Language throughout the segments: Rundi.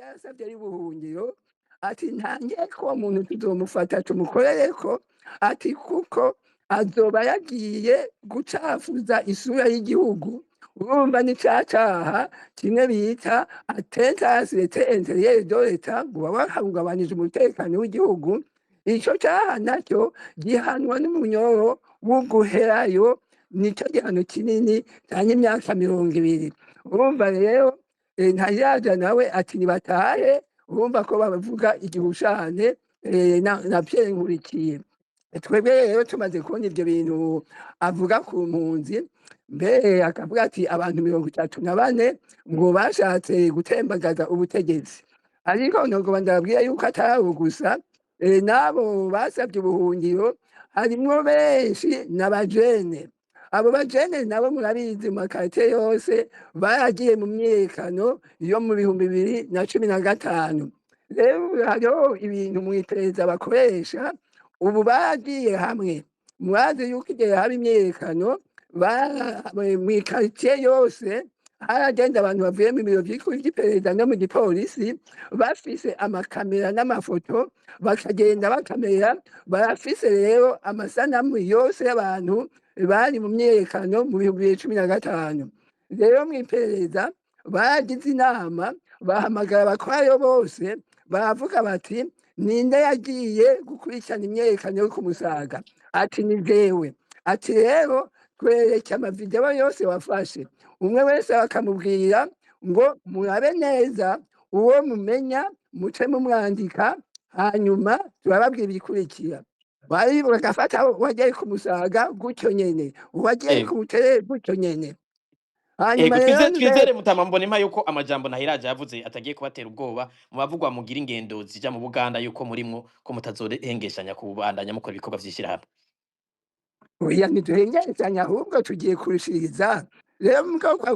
Yarasavye y'ubuhungiro, ati ntange ko uwo muntu tuzomufata tumukorereko, ati kuko azoba yagiye gucafuza isura y'igihugu. Urumva ni ca caha kimwe bita atteinte à la sûreté intérieure de l'État, ngo uba wahungabanije umutekano w'igihugu. Ico caha nacyo gihanwa n'umunyoro wo guherayo, nico gihano kinini canke imyaka 20. Urumva rero Ntayiraja nawe ati nibatahe. Urumva ko bavuga igihushane na Pierre Nkurikiye. Twebwe rero tumaze kubona ivyo bintu avuga ku mpunzi, mbere akavuga ati abantu 34 ngo bashatse gutembagaza ubutegetsi, ariko ntabwo ndababwira yuko atari abo gusa, n'abo basabye ubuhungiro harimwo benshi n'abajene. Abo bajene nabo murabizi, mu makarite yose baragiye mu myiyerekano yo mu 2015. Rero hariho ibintu mu iperereza bakoresha ubu, baragiye hamwe. Murazi yuko igihe haba imyiyerekano mw'ikaritsiye yose haragenda abantu bavuye mu biro bikuru vy'iperereza no mu gipolisi, bafise amakamera n'amafoto, bakagenda bakamera. Barafise rero amasanamu yose y'abantu bari mu myiyerekano mu 2015. Rero mw'iperereza baragize inama, bahamagara abakorayo bose, baravuga bati: "Ninde yagiye gukurikirana imyiyerekano yo ku Musaga?" Ati: "Ni jewe." Ati: "Rero twereke amavideo yose wafashe." Umwe wese bakamubwira ngo: "Murabe neza uwo mumenya, muce mumwandika, hanyuma turababwira ibikurikira." Bari bagafata uwagiye ku Musaga gutyo nyene, uwagiye ku Buterere gutyo nyene. Hanyuma rero Twizere Mutama Mbonimpa yuko amajambo Ntahiraja yavuze atagiye kubatera ubwoba mu bavugwa mugira ingendo zija mu Buganda, yuko murimwo ko mutazohengeshanya kubandanya mukora ibikorwa vy'ishirahamwe. Oya, ntiduhengeshanya, ahubwo tugiye kurushiriza. Rero mugabo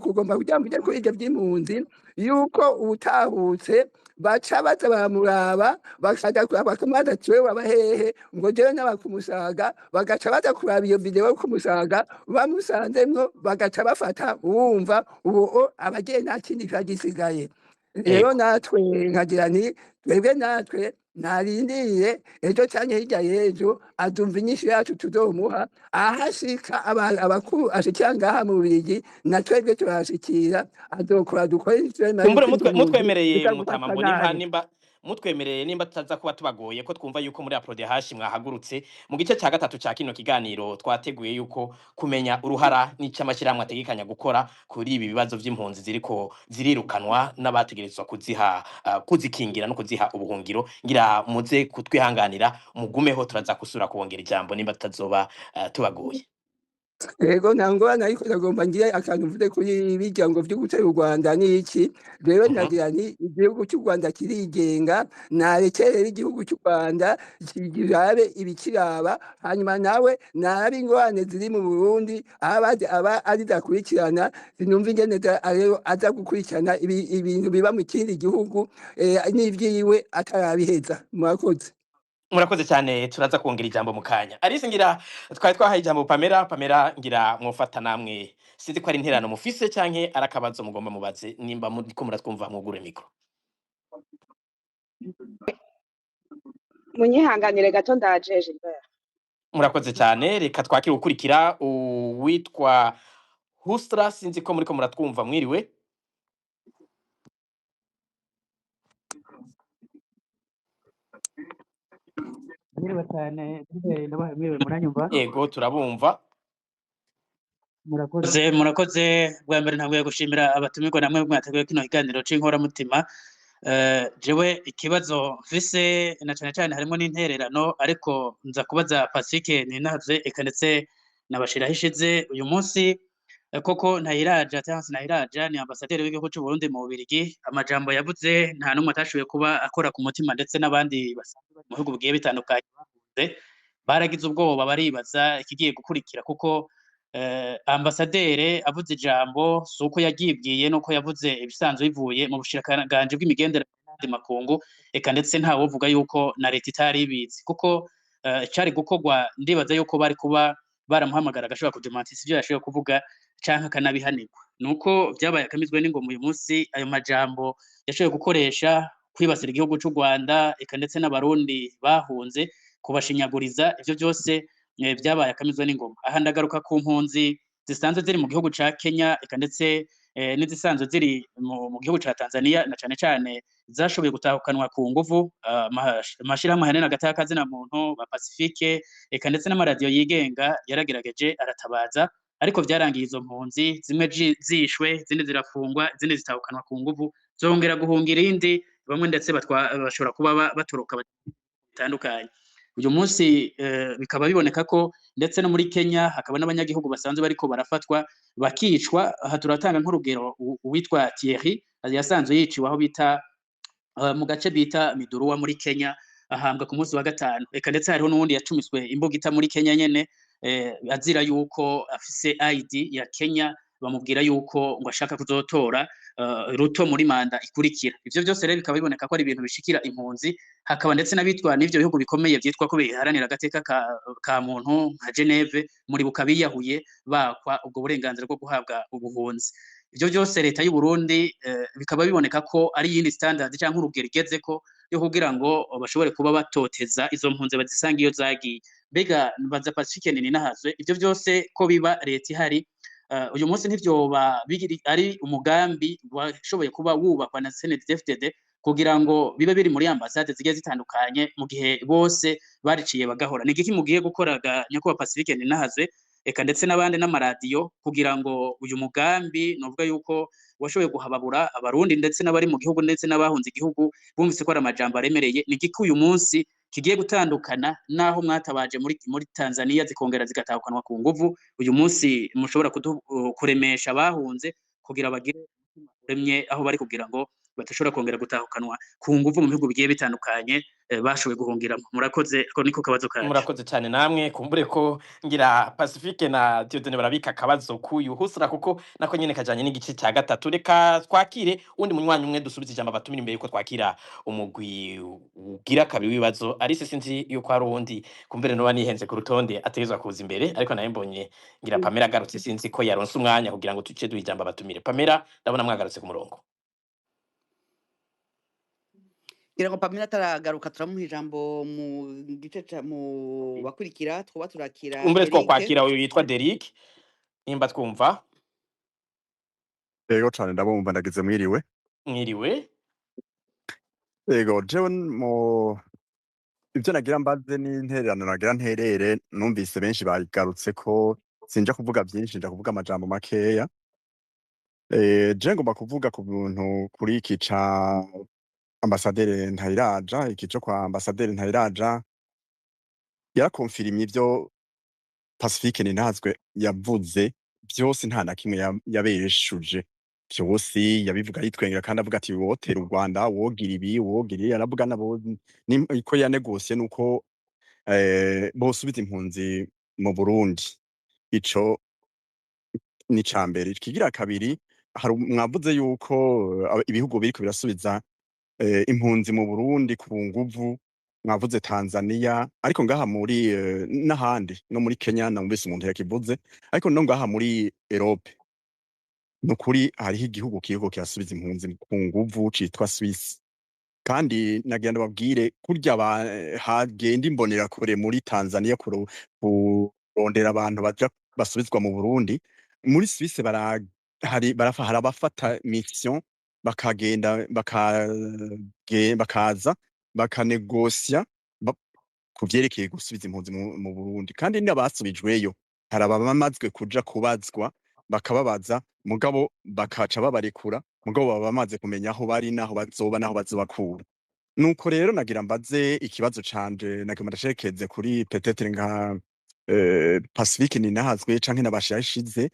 kugomba kugira ngo ujye kuri ivyo vy'impunzi, yuko uwutahutse baca baza baramuraba, bakaja kuraba, bakamubaza ati: "Wewe waba hehe?" Ngo: "Jewe naba ku Musaga." Bagaca baza kuraba iyo video yo ku Musaga, bamusanzemwo bagaca bafata. Uwumva ubu abagiye, nta kindi kiba gisigaye. Rero natwe nkagira nti twebwe natwe narindiriye ejo canke hirya y'ejo azumva inyishu yacu tuzomuha. Aho ashika abakuru ashikira ngaha mu Bubirigi, na twebwe turahashikira, azokora dukore ivyo Kumbure impunzi mutwemereye tuza Mutama gufata Mbonimpa, nabi. nimba mutwemereye, nimba tutaza kuba tubagoye, ko twumva yuko muri APRODH mwahagurutse, mu gice ca gatatu ca kino kiganiro twateguye yuko kumenya uruhara n'ico amashyirahamwe ategekanya gukora kuri ibi bibazo vy'impunzi ziriko zirirukanwa n'abategerezwa kuziha kuzikingira no kuziha ubuhungiro, ngira muze kutwihanganira mugumeho, turaza kusura kubongera ijambo nimba tutazoba tubagoye. Yego, nta ngorane, ariko ndagomba ngire akantu mvuze kuri birya ngo vyo gutera u Rwanda n'iki. Rero ndagira nti igihugu cy'u Rwanda kirigenga, narekere rero igihugu cy'u Rwanda kirabe ibikiraba, hanyuma nawe nabe ingorane ziri mu Burundi aba aba aridakurikirana. Sinumva ingene rero aza gukurikirana ibintu biba mu kindi gihugu n'ivyiwe atarabiheza. Murakoze. Murakoze cyane, turaza kongera ijambo mu kanya. Alice, ngira twari twahaye ijambo Pamela. Pamela, ngira mwofata namwe, sinzi ko ari interano mufise canke ari akabazo mugomba mubaze. Nimba muriko muratwumva, mwugure micro. Munyihanganire gato, ndaje Gilbert. Murakoze cyane. Reka twakire gukurikira uwitwa Hustra, sinzi ko muriko muratwumva. Mwiriwe? Mwiriwe cyane Gilbert, ndabahaye mwiriwe, muranyumva? Ego, turabumva. Murakoze, murakoze. Bwa mbere ntabwo gushimira abatumirwa namwe mwateguye kino kiganiro c'inkoramutima. Jewe ikibazo mfise na cane cane harimo n'intererano, ariko nza kubaza Pacifique Ninahavye eka ndetse nabashiraho ishize uyu munsi. Koko Ntahiraja cyangwa se Ntahiraja ni ambasaderi w'igihugu c'u Burundi mu Bubiligi. Amajambo yavuze nta n'umwe atashoboye kuba akora ku mutima, ndetse n'abandi basanzwe bari mu bihugu bigiye bitandukanye bahunze baragize ubwoba, baribaza ikigiye gukurikira, kuko ambasaderi avuze ijambo si uko yaryibwiye, nuko yavuze ibisanzwe bivuye mu bushikiranganji bw'imigenderanire n'ayandi makungu, eka ndetse ntawovuga yuko na leta itari ibizi, kuko icari gukorwa ndibaza yuko bari kuba baramuhamagara agashobora kudemantisa ivyo yashoboye kuvuga canke akanabihanirwa. Nuko vyabaye akamizwe n'ingoma. Uyu munsi ayo majambo yashoboye gukoresha kwibasira igihugu c'u Rwanda, eka ndetse n'Abarundi bahunze, kubashinyaguriza, ivyo byose vyabaye akamizwe n'ingoma. Aha ndagaruka ku mpunzi zisanzwe ziri mu gihugu ca Kenya, eka ndetse n'izisanzwe ziri mu gihugu ca Tanzania, na cane cane zashoboye gutahukanwa ku nguvu. Amashirahamwe aharanira agateka kazina muntu ba Pacifique, eka ndetse n'amaradiyo yigenga yaragerageje aratabaza, ariko vyarangiye izo mpunzi zimwe zishwe, izindi zirafungwa, izindi zitahukanwa ku nguvu, zongera guhunga irindi, bamwe ndetse bashobora kuba batoroka bitandukanye. Uyu munsi bikaba biboneka ko ndetse no muri Kenya hakaba n'abanyagihugu basanzwe bariko barafatwa bakicwa. Aha turatanga nk'urugero uwitwa Thierry yasanzwe yiciwe aho bita mu gace bita Miduruwa muri Kenya, ahambwa ku munsi wa gatanu. Eka ndetse hariho n'uwundi yacumiswe imbugita muri Kenya nyene, azira yuko afise ID ya Kenya, bamubwira yuko ngo ashaka kuzotora Ruto muri manda ikurikira. Ivyo vyose rero bikaba biboneka ko ari ibintu bishikira impunzi, hakaba ndetse n'abitwa n'ivyo bihugu bikomeye vyitwa ko biharanira agateka ka muntu nka Geneve, muri biyahuye bakwa ubwo burenganzira bwo guhabwa ubuhunzi. Ivyo vyose leta y'u Burundi bikaba biboneka ko ari iyindi standard canke urugero igezeko yo kugira ngo bashobore kuba batoteza izo mpunzi bazisanga iyo zagiye. Mbega mbaza Pacifique Nininahazwe, ivyo vyose ko biba leta ihari uyu munsi, ntivyoba ari umugambi washoboye kuba wubakwa na CNDD-FDD kugira ngo bibe biri muri ambasade zigiye zitandukanye, mu gihe bose bariciye bagahora? Ni igiki mugiye gukoraga, nyakubahwa Pacifique Nininahazwe, eka ndetse n'abandi n'amaradiyo, kugira ngo uyu mugambi novuga yuko washoboye guhababura Abarundi ndetse n'abari mu gihugu ndetse n'abahunze igihugu bumvise ko ari amajambo aremereye, ni igiki uyu munsi kigiye gutandukana naho mwatabaje muri Tanzania zikongera zigatahukanwa ku nguvu, uyu munsi mushobora kuremesha abahunze kugira bagire uremye aho bari, kugira ngo badashobora kongera gutahukanwa ku nguvu mu bihugu bigiye bitandukanye bashoboye guhungiramo? Murakoze, ko niko kabazo kaje. Murakoze cyane namwe. Kumbure ko ngira Pacifique na Dieudonné barabika akabazo kuyu husura, kuko nako nyene kajanye n'igice cya gatatu. Reka twakire undi munywanyi umwe, dusubize ijambo abatumira imbere yuko twakira umugwi ugira kabiri w'ibibazo. Arise, sinzi yuko hari uwundi kumbere noba nihenze ku rutonde ategerezwa kuza imbere, ariko nawe mbonye ngira Pamela agarutse, sinzi ko yaronse umwanya kugira ngo tuce duha ijambo abatumire. Pamela, ndabona mwagarutse ku murongo. Ngira ngo Pamela ataragaruka, turamuha ijambo mu gice mu bakurikira twuba turakira. Kumbure Eric. Twokwakira uyu yitwa Derrick, nimba twumva. Yego cane, ndabumva, ndagize mwiriwe. Mwiriwe. Yego, jewe mu ivyo nagira mbaze n'intererano nagira nterere, numvise benshi bayigarutse ko sinja kuvuga vyinshi, nja kuvuga amajambo makeya. Je ngomba kuvuga ku bintu kuri iki ca ambasaderi Ntayiraja. Iki co kwa ambasaderi Ntayiraja, yarakonfirimye ivyo Pacifique Ninazwe yavuze vyose, nta na kimwe yabeshuje. Vyose yabivuga yitwengera, kandi avuga ati wotera u Rwanda, wogira ibi, wogira ibi. Aravuga nabo ko yanegosiye nuko bosubiza impunzi mu Burundi. Ico ni ica mbere. Ikigira kabiri, hari mwavuze yuko ibihugu biriko birasubiza impunzi mu Burundi ku nguvu, mwavuze Tanzania, ariko ngaha muri n'ahandi, no muri Kenya numvise umuntu yakivuze, ariko no ngaha muri Europe, nukuri hariho igihugu kiriko kirasubiza impunzi ku nguvu citwa Suisse. Kandi nagira ndababwire, kurya hagenda imbonerakure muri Tanzania kurondera abantu baja basubizwa mu Burundi, muri Suisse hari hari abafata mission bakagenda bakaza bakanegosya ku vyerekeye gusubiza impunzi mu Burundi. Kandi n'abasubijweyo hari abamazwe kuja kubazwa, bakababaza, mugabo bakaca babarekura, mugabo baba bamaze kumenya aho bari n'aho bazoba n'aho bazobakura. Nuko rero nagira mbaze ikibazo canje, nagira ndashekeze kuri peut-être nka Pacifique Ninahazwe canke n'abashashize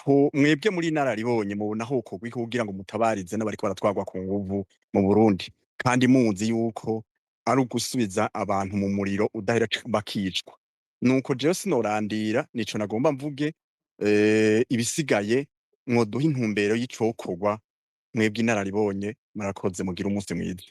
ho. Mwebwe muri inararibonye, mubona ho hokorwa iki kugira ngo mutabarize n'abariko baratwarwa ku nguvu mu Burundi, kandi muzi yuko ari ugusubiza abantu mu muriro udahera bakicwa? Nuko jewe sinorandira, nico nagomba mvuge. Ibisigaye mwoduha intumbero y'icokorwa, mwebwe inararibonye. Murakoze, mugira umunsi mwiza.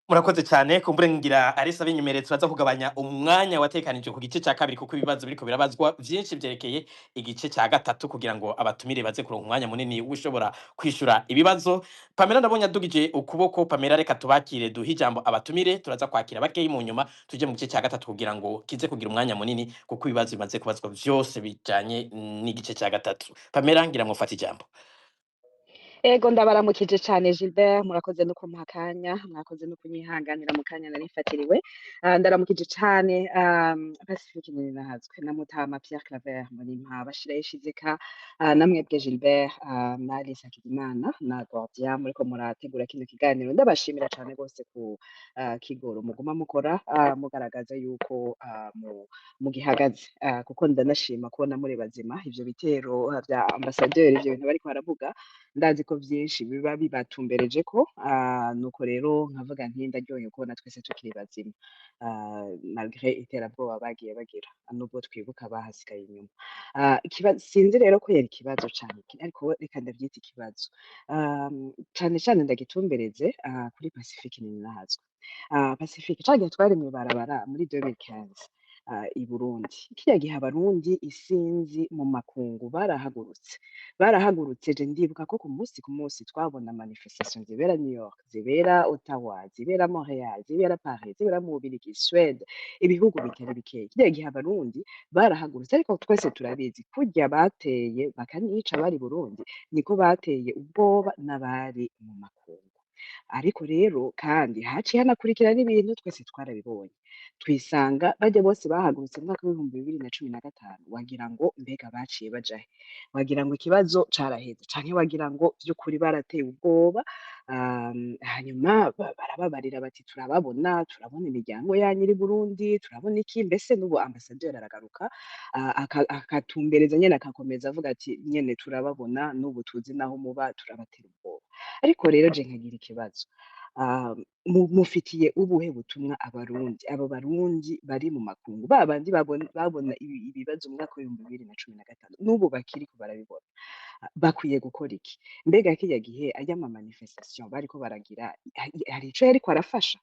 Murakoze cyane. Kumbure ngira Arisa binyemereye, turaza kugabanya umwanya watekanije ku gice cya kabiri, kuko ibibazo biriko birabazwa vyinshi vyerekeye igice cya gatatu, kugira ngo abatumire baze kuronka umwanya munini ushobora kwishura ibibazo. Pamela ndabonye adugije ukuboko. Pamela, reka tubakire, duhe ijambo abatumire. Turaza kwakira bakeyi, mu nyuma tuje mu gice cya gatatu kugira ngo kize kugira umwanya munini, kuko ibibazo bimaze kubazwa vyose bijanye n'igice cya gatatu. Pamela, ngira mwufate ijambo. Ego, ndabaramukije cane Gilbert, murakoze no kumpa akanya, mwakoze no kunyihanganira mu kanya nari mfatiriwe. Ndaramukije cane Pacifique Nininahazwe na Mutama Pierre Claver Mbonimpa, Bashiraho Ishizeka, namwebwe Gilbert, na Alice Hakizimana na Gordia muriko murategura kino kiganiro. Ndabashimira cane gose ku kigoro muguma mukora, mugaragaza yuko mugihagaze, kuko ndanashima kubona muri bazima. Ivyo bitero vya ambassadeur, ivyo bintu bariko baravuga, ndazi ko vyinshi biba bibatumbereje ko nuko rero nkavuga nti ndaryohewe kubona twese tukiri bazima, malgré iterabwoba bagiye bagira, nubwo twibuka bahasigaye inyuma. Sinzi rero ko yari ikibazo cane, ariko reka ndavyite ikibazo, cane cane ndagitumbereze kuri Pacifique Nininahazwe. Pacifique, ca gihe twari mw'ibarabara muri 2015 i Burundi, kiriya gihe Abarundi isinzi mu makungu barahagurutse, barahagurutse. Je ndibuka ko ku munsi ku munsi twabona manifestation zibera New York, zibera Ottawa, zibera Montreal, zibera Paris, zibera mu Bubiligi, Suède, ibihugu bitari bikeya. Kiriya gihe Abarundi barahagurutse, ariko twese turabizi, kurya bateye bakanica abari Burundi, niko bateye ubwoba n'abari mu makungu. Ariko rero kandi haciye hanakurikira n'ibintu twese twarabibonye, twisanga barya bose bahagurutse mu mwaka w'2015, wagira ngo mbega baciye baja he? Wagira ngo ikibazo caraheze, canke wagira ngo vy'ukuri barateye ubwoba, hanyuma barababarira bati turababona, turabona imiryango yanyu iri Burundi, turabona iki. Mbese n'ubu ambasaderi aragaruka akatumbereza nyene, akakomeza avuga ati nyene turababona, n'ubu tuzi naho muba, turabatera ubwoba. Ariko rero je nkagira ikibazo, mufitiye ubuhe butumwa Abarundi, abo Barundi bari mu makungu, ba bandi babona ibibazo mu mwaka w'2015, n'ubu bakiriko barabibona? Bakwiye gukora iki? Mbega kirya gihe arya ma manifestation bariko baragira hari ico yariko arafasha?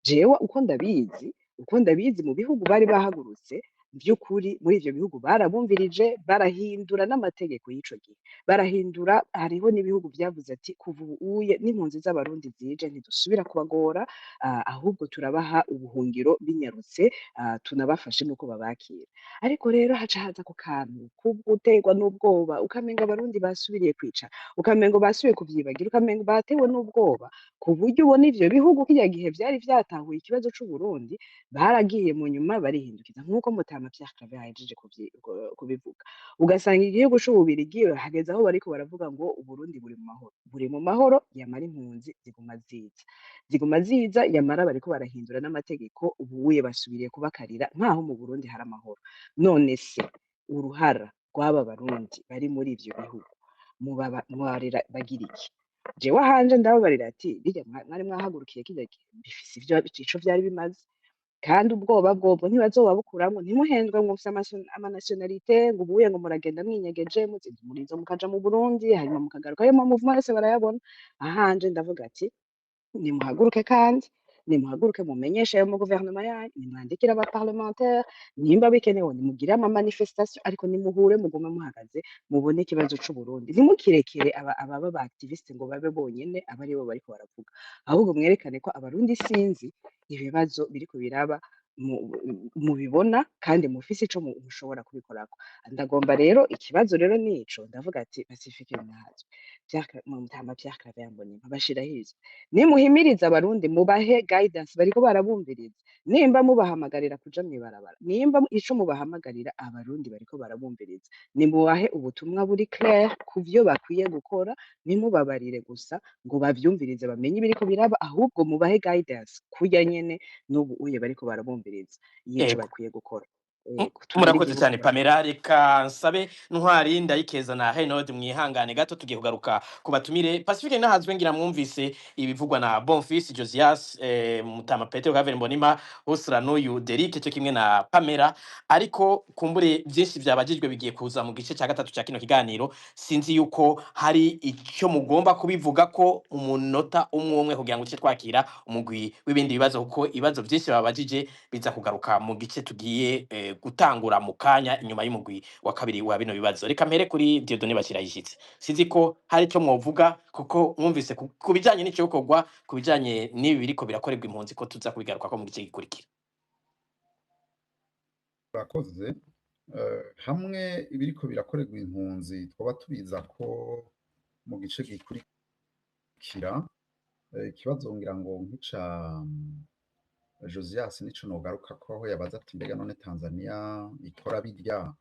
Jewe uko ndabizi, mu bihugu bari bahagurutse, vy'ukuri muri ivyo bihugu barabumvirije, barahindura n'amategeko y'ico gihe, barahindura. Hariho n'ibihugu vyavuze ati kuva ubu uye n'impunzi z'Abarundi zije ntidusubira kubagora, ahubwo turabaha ubuhungiro binyarutse, tunabafashe nuko babakira. Ariko rero haca haza ako kantu guterwa n'ubwoba, ukamenga Abarundi basubiriye kwicara, ukamengo basubiye kuvyibagira, ukamengo batewe n'ubwoba, ku buryo ubona ivyo bihugu kirya gihe vyari vyatahuye ikibazo c'Uburundi, baragiye mu nyuma barihindukiza, nk'uko Mutama Pierre Claver ahejeje kubivuga. Ugasanga igihugu c'Ububirigi hageze aho bariko baravuga ngo Uburundi buri mu mahoro, buri mu mahoro, yamara impunzi ziguma ziza, ziguma ziza, yamara bariko barahindura n'amategeko, ubuye basubiriye kubakarira nk'aho mu Burundi hari amahoro. None se uruhara rw'aba Barundi bari muri ivyo bihugu mubabarira bagira iki? Jewe ahanje ndababarira ati birya mwari mwahagurukiye kirya gihe bifise ivyo ico vyari bimaze, kandi ubwoba bwobwo ntibazobabukuramwo. Ntimuhendwe ngo mufise ama nationalité, ngo ubuye ngo muragenda mwinyegeje muzinze umurizo mukaja mu Burundi, hanyuma mukagaruka. Ayo ma mouvement yose barayabona. Ahanje ndavuga ati nimuhaguruke, kandi nimuhaguruke mumenyeshe ayo mu guverinoma yanyu, nimwandikire aba parlementaire, nimba bikenewe nimugire ama manifestation, ariko nimuhure, mugume muhagaze, mubone ikibazo c'Uburundi. Ntimukirekere ababa ba activiste ngo babe bonyene aba aribo bariko baravuga, ahubwo mwerekane ko Abarundi sinzi ibibazo biriko biraba mubibona kandi mufise ico mushobora kubikorako. Ndagomba rero ikibazo rero nico, ndavuga ati Pacifique Nininahazwe, Mutama Pierre Claver Mbonimpa, bashiraho ivyo, nimuhimirize Abarundi, mubahe guidance, bariko barabumviriza. Nimba mubahamagarira kuja mw'ibarabara, nimba ico mubahamagarira, Abarundi bariko barabumviriza, nimubahe ubutumwa buri clair ku vyo bakwiye gukora. Ntimubabarire gusa ngo bavyumvirize bamenye ibiriko biraba, ahubwo mubahe guidance kurya nyene n'ubu uye bariko barabumviriza y'ico bakwiye gukora. Yego, tugire Murakoze igihugu cyane Pamela. Reka nsabe Ntwari, Ndayikeza na Henod mwihangane gato, tugiye kugaruka ku batumire. Pacifique nahazwe, ngira mwumvise ibivugwa na Bonfils Josias, Mutama Petero Claver Mbonima, Husra n'uyu Derike cyo kimwe na Pamela, ariko kumbure byinshi byabajijwe bigiye kuza mu gice cya gatatu cya kino kiganiro. Sinzi yuko hari icyo mugomba kubivuga ko umunota umwe umwe kugira ngo tuce twakira umugwi w'ibindi bibazo, kuko ibibazo byinshi babajije biza kugaruka mu gice tugiye gutangura mu kanya inyuma y'umugwi wa kabiri wa bino bibazo. Reka mpere kuri Dieudonné Bashirayishitse. Sinzi ko hari icyo mwovuga, kuko mwumvise ku bijanye n'icokorwa, ku bijanye n'ibi biriko birakorerwa impunzi, ko tuza kubigaruka ko mu gice gikurikira. Urakoze. Hamwe ibiriko birakorerwa impunzi twaba tubiza ko mu gice gikurikira, ikibazo ngira ngo nk'ica Josias nico nogaruka ko aho yabaza ati: "Mbega none Tanzania ikora birya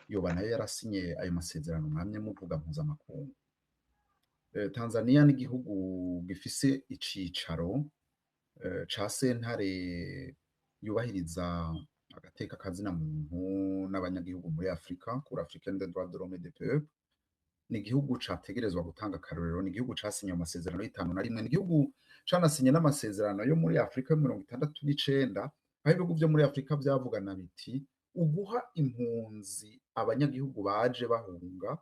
yoba nayo yarasinye ayo masezerano mwamye muvuga mpuzamakungu?" Tanzania ni igihugu gifise icicaro ca sentare yubahiriza agateka kazina muntu n'abanyagihugu muri Afrika, Cour africaine des droits de l'homme et des peuples. Ni igihugu categerezwa gutanga akarorero, ni igihugu casinye amasezerano y'51, ni igihugu canasinye n'amasezerano yo muri Afrika yo 69, aho ibihugu vyo muri Afrika vyavugana biti: "Uguha impunzi abanyagihugu baje bahunga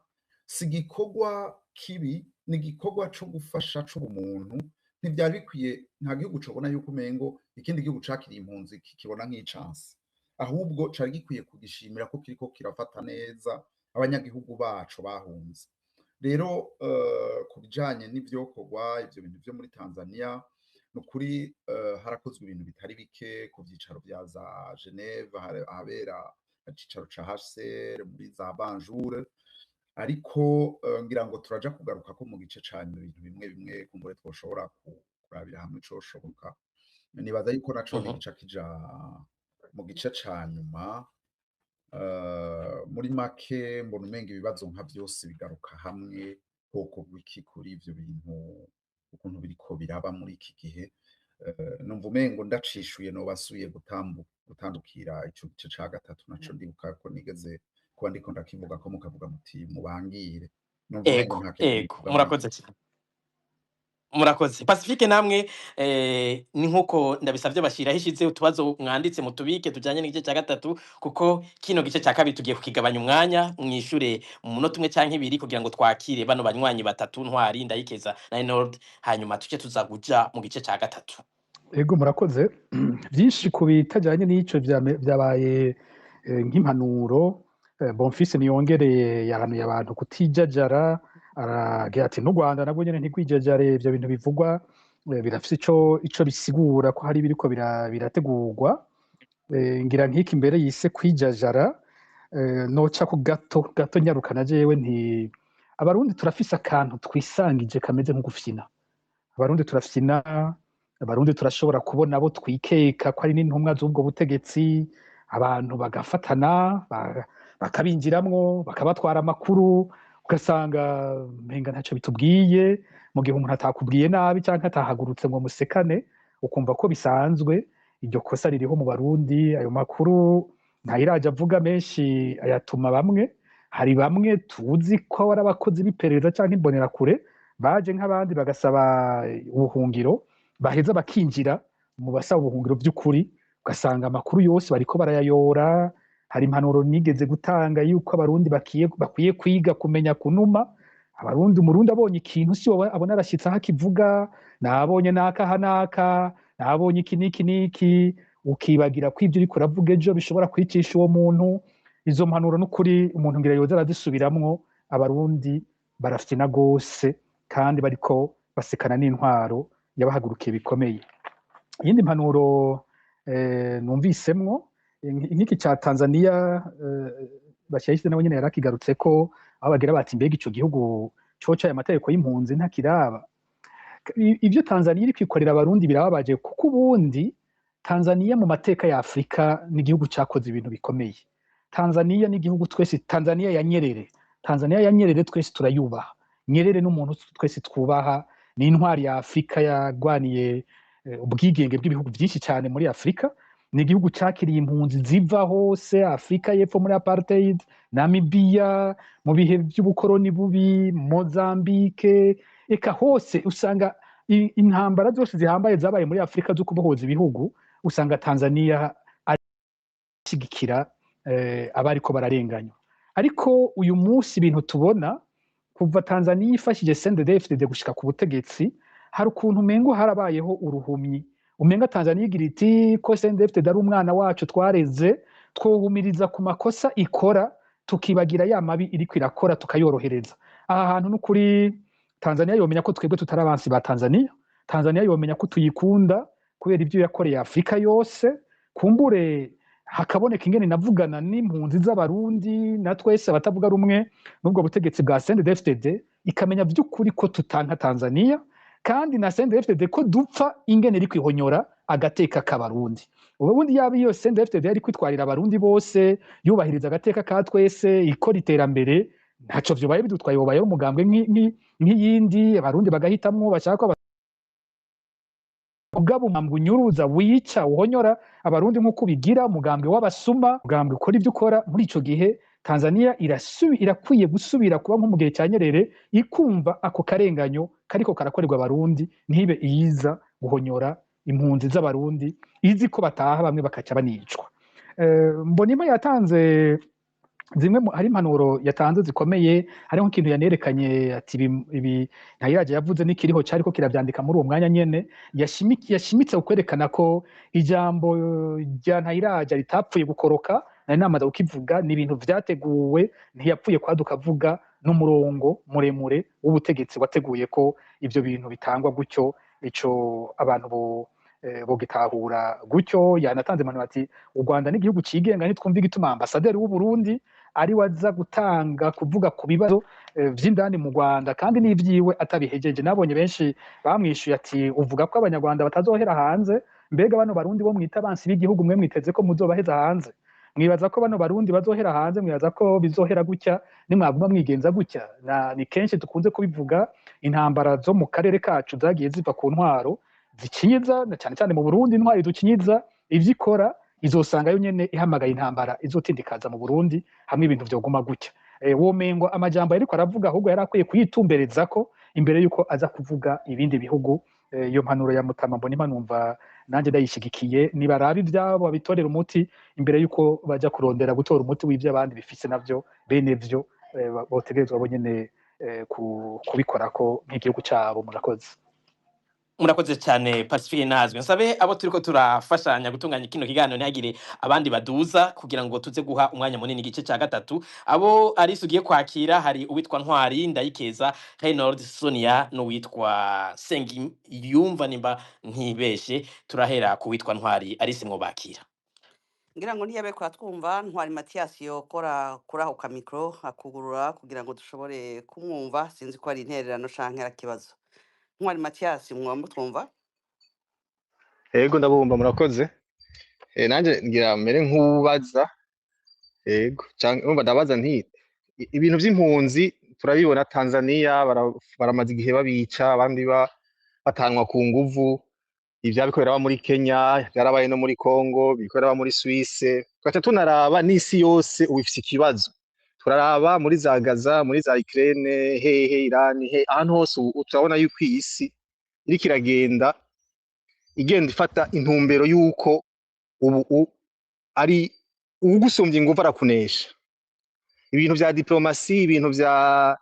si igikorwa kibi, ni igikorwa co gufasha c'ubumuntu." Ntivyari bikwiye, nta gihugu cobona yuko umengo ikindi gihugu cakiriye impunzi kikibona nk'icansi, ahubwo cari gikwiye kugishimira ko kiriko kirafata neza abanyagihugu baco bahunze. Rero ku bijanye n'ivyokorwa, ivyo bintu vyo muri Tanzania, ni ukuri harakozwe ibintu bitari bike ku vyicaro vya za Geneve, ahabera icicaro ca HCR, muri za Banjul, ariko ngira ngo turaja kugaruka ko mu gice ca nyuma ibintu bimwe bimwe kumbure twoshobora kurabira hamwe icoshoboka. Nibaza yuko naco gica kija mu gice ca nyuma. Muri make mbona umenga ibibazo nka vyose bigaruka hamwe: hokorwa iki kuri ivyo bintu, ukuntu biriko biraba muri iki gihe? Numva umengo ndacishuye noba nsubiye gutandukira ico gice ca gatatu, naco ndibuka ko nigeze kuba ndiko ndakivuga ko mukavuga muti mubangire. Numva umengo Ego. nta kintu Ego. bivuga muri Murakoze cyane, murakoze Pacifique. Namwe ni nkuko ndabisavye, bashiraho ishize utubazo mwanditse mutubike tujanye n'igice cya gatatu, kuko kino gice cya kabiri tugiye kukigabanya umwanya, mwishure mu munota umwe canke ibiri, kugira ngo twakire bano banywanyi batatu, Ntwari, Ndayikeza na Enord, hanyuma tuce tuza kuja mu gice cya gatatu. Ego, murakoze. Byinshi ku bitajyanye n'ico vyabaye nk'impanuro. Bonfils niyongereye yahanuye abantu kutijajara, aragira ati n'u Rwanda nabwo nyene ntigwijajare, ivyo bintu bivugwa birafise ico bisigura ko hari ibiriko birategurwa. Ngira nk'iki mbere yise kwijajara, noca ku gato gato nyarukana jewe nti Abarundi turafise akantu twisangije kameze nko gufyina. Abarundi turafyina, Abarundi turashobora kubona abo twikeka ko ari n'intumwa z'ubwo butegetsi, abantu bagafatana, bakabinjiramwo, bakabatwara amakuru, ugasanga umenga ntacyo bitubwiye. Mu gihe umuntu atakubwiye nabi cyangwa atahagurutse ngo musekane, ukumva ko bisanzwe. Iryo kosa ririho mu Barundi. Ayo makuru ntayiraje avuga menshi ayatuma bamwe, hari bamwe tuzi ko ari abakozi b'iperereza cyangwa imbonerakure baje nk'abandi bagasaba ubuhungiro, baheza bakinjira mu basaba ubuhungiro by'ukuri, ugasanga amakuru yose bariko barayayora. Hari impanuro nigeze gutanga yuko Abarundi bakwiye kwiga kumenya kunuma. Abarundi, Umurundi abonye ikintu si wowe abona arashyitse aho akivuga: "Nabonye naka aha naka, nabonye iki n'iki n'iki", ukibagira ko ibyo uriko uravuga ejo bishobora kwicisha uwo muntu. Izo mpanuro n'ukuri umuntu ngira yoza arazisubiramwo. Abarundi barafyina gose kandi bariko basekana n'intwaro yabahagurukiye bikomeye. Iyindi mpanuro numvisemwo nk'iki ca Tanzania, Bashyashyize nawe nyene yarakigarutse ko aho bagira bati: "Mbega ico gihugu coca aya mategeko y'impunzi ntakiraba?" Ivyo Tanzania iri kwikorera Abarundi birababaje, kuko ubundi Tanzania mu mateka ya Afrika ni igihugu cakoze ibintu bikomeye. Tanzania ni igihugu twese, Tanzania ya Nyerere, Tanzania ya Nyerere twese turayubaha. Nyerere n'umuntu twese twubaha, ni intwari ya Afrika yagwaniye ubwigenge bw'ibihugu byinshi cyane muri Afrika. Ni igihugu cakiriye impunzi ziva hose, Afrika y'Epfo muri apartheid, Namibia mu bihe vy'ubukoroni bubi, Mozambique, eka hose usanga intambara zose zihambaye zabaye muri Afrika zo kubohoza ibihugu, usanga Tanzania ashigikira abariko bararenganywa. Ariko uyu munsi ibintu tubona kuva Tanzania ifashije CNDD-FDD gushika ku butegetsi, hari ukuntu umengo harabayeho uruhumyi. Umenga Tanzania igira iti ko CNDD-FDD ari umwana wacu twareze, twohumiriza ku makosa ikora, tukibagira ya mabi iriko irakora, tukayorohereza. Aha hantu n'ukuri Tanzania yomenya ko twebwe tutari abansi ba Tanzania. Tanzania yomenya ko tuyikunda kubera ibyo yakoreye Afrika yose. Kumbure hakaboneka ingene navugana n'impunzi z'Abarundi na twese abatavuga rumwe n'ubwo butegetsi bwa CNDD-FDD, ikamenya vy'ukuri ko tutanka Tanzania, kandi na CNDD-FDD ko dupfa ingene iri kwihonyora agateka k'Abarundi. Ubundi yaba iyo CNDD-FDD yari kwitwarira Abarundi bose, yubahiriza agateka ka twese, ikora iterambere, ntaco vyobaye bidutwaye, wobaye umugambwe nk'iyindi, Abarundi bagahitamwo bashaka. Mugabo umugambwe unyuruza, wica, uhonyora Abarundi nk'uko ubigira, umugambwe w'abasuma, umugambwe ukora ivyo ukora, muri ico gihe Tanzania irakwiye gusubira kuba nko mu gihe ca Nyerere, ikumva ako karenganyo kariko karakorerwa Abarundi, ntibe iyiza guhonyora impunzi z'Abarundi izi ko bataha bamwe bakaca banicwa. Mbonimpa yatanze zimwe hari impanuro yatanze zikomeye. Hariho nk'ikintu yanerekanye ati ibi Ntayiraje yavuze n'ikiriho cariko kiravyandika muri uwo mwanya nyene, yashimitse kwerekana ko ijambo rya Ntayiraje ritapfuye gukoroka. Nari namaze kukivuga, ni ibintu vyateguwe, ntiyapfuye kwaduka avuga, n'umurongo muremure w'ubutegetsi wateguye ko ivyo bintu bitangwa gutyo. Ico abantu bogitahura gutyo. Yanatanze impanuro ati u Rwanda n'igihugu cigenga, ntitwumva igituma ambasaderi w'u Burundi ari waza gutanga kuvuga ku bibazo vy'indani mu Rwanda kandi n'ivyiwe atabihejeje. Nabonye benshi bamwishuye ati uvuga ko Abanyarwanda batazohera hanze, mbega bano Barundi bo mwita abansi b'igihugu mwe mwiteze ko muzobaheza hanze? Mwibaza ko bano Barundi bazohera hanze? Mwibaza ko bizohera gutya nimwaguma mwigenza gutya? Ni kenshi dukunze kubivuga, intambara zo mu karere kacu zagiye ziva ku ntwaro zikinyiza, na cyane cyane mu Burundi intwaro idukinyiza ivyo ikora, izosanga yo nyene ihamagaye intambara izotindikaza mu Burundi hamwe ibintu vyoguma gutya. Womengo amajambo yariko aravuga ahubwo yari akwiye kuyitumberezako imbere yuko aza kuvuga ibindi bihugu. Iyo mpanuro ya Mutama Mbonimpa numva nanjye ndayishigikiye. Nibaraba ivyabo babitorera umuti imbere yuko baja kurondera gutora umuti w'ivyo abandi bifise navyo bene vyo botegerezwa bo nyene kubikorako nk'igihugu cabo. Murakoze. Murakoze cyane, Pacifique Nazwe. Nsabe abo turiko turafashanya gutunganya kino kiganiro ntihagire abandi baduza kugira ngo tuze guha umwanya munini igice cya gatatu. Abo Alice ugiye kwakira, hari uwitwa Ntwari Ndayikeza Reynold, Sonia n'uwitwa Sengi yumva nimba ntibeshe. Turahera ku witwa Ntwari. Alice, mwobakira. Ngira ngo ntiyabe kuratwumva Ntwari Mathias, yokora kuri ako kamikro akugurura kugira ngo dushobore kumwumva. Sinzi ko ari intererano canke ari ikibazo. Ntwari Mathias, mwaba mutwumva? Ego, ndabumva, murakoze. Nanje ngira mere nk'ubaza. Ego, canke urumva ndabaza nti ibintu vy'impunzi turabibona Tanzania baramaze igihe babica, abandi batanwa ku nguvu. Ivyo biriko biraba muri Kenya, vyarabaye no muri Congo, biriko biraba muri Suisse. Tugaca tunaraba n'isi yose ubu ifise ikibazo. Turaraba muri za Gaza, muri za Ukraine, hehe Iran, he ahantu hose ubu turabona yuko iyi si iriko iragenda igenda ifata intumbero yuko ubu ari uwugusumvya inguvu arakunesha. Ibintu vya diplomasi, ibintu vya